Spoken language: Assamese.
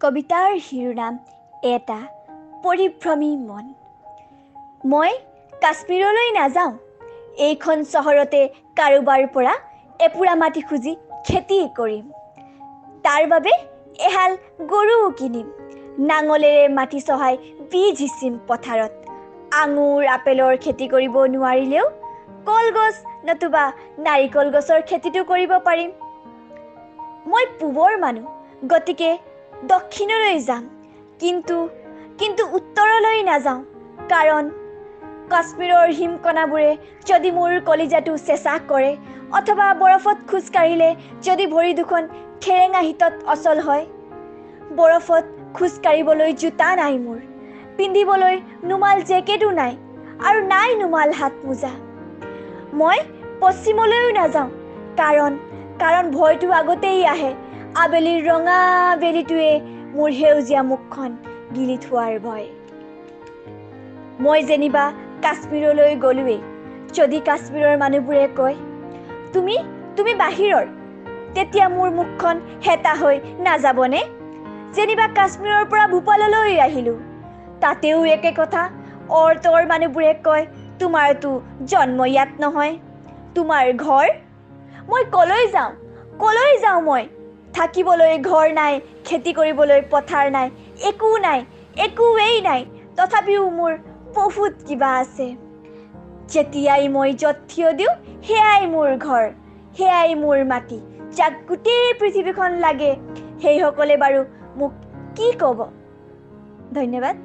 কবিতাৰ শিৰোনাম এটা পৰিভ্ৰমী মন। মই কাশ্মীৰলৈ নাযাওঁ, এইখন চহৰতে কাৰোবাৰ পৰা এপুৰা মাটি খুজি খেতি কৰিম। তাৰ বাবে এহাল গৰুও কিনিম, নাঙলেৰে মাটি চহাই বীজ সিঁচিম পথাৰত। আঙুৰ আপেলৰ খেতি কৰিব নোৱাৰিলেও কলগছ নতুবা নাৰিকল গছৰ খেতিটো কৰিব পাৰিম। মই পূবৰ মানুহ, গতিকে দক্ষিণলৈ যাম, কিন্তু কিন্তু উত্তৰলৈ নাযাওঁ, কাৰণ কাশ্মীৰৰ হিমকণাবোৰে যদি মোৰ কলিজাটো চেঁচা কৰে, অথবা বৰফত খোজ কাঢ়িলে যদি ভৰি দুখন ঠেৰেঙা শীতত অচল হয়। বৰফত খোজ কাঢ়িবলৈ জোতা নাই মোৰ, পিন্ধিবলৈ নোমাল জেকেটো নাই, আৰু নাই নোমাল হাত মোজা। মই পশ্চিমলৈও নাযাওঁ, কাৰণ কাৰণ ভয়টো আগতেই আহে, আবেলিৰ ৰঙা বেলিটোৱে মোৰ সেউজীয়া মুখখন গিলি থোৱাৰ ভয়। মই যেনিবা কাশ্মীৰলৈ গ'লোৱেই, যদি কাশ্মীৰৰ মানুহবোৰে কয় তুমি তুমি বাহিৰৰ, তেতিয়া মোৰ মুখখন হেতা হৈ নাযাবনে? যেনিবা কাশ্মীৰৰ পৰা ভূপাললৈ আহিলোঁ, তাতেও একে কথা। অৰ তৰ মানুহবোৰে কয় তোমাৰতো জন্ম ইয়াত নহয়, তোমাৰ ঘৰ। মই কলৈ যাওঁ, কলৈ যাওঁ? মই থাকিবলৈ ঘৰ নাই, খেতি কৰিবলৈ পথাৰ নাই, একো নাই, একোৱেই নাই। তথাপিও মোৰ বহুত কিবা আছে। যেতিয়াই মই য'ত থিয় দিওঁ সেয়াই মোৰ ঘৰ, সেয়াই মোৰ মাটি, যাক গোটেই পৃথিৱীখন লাগে। সেইসকলে বাৰু মোক কি ক'ব? ধন্যবাদ।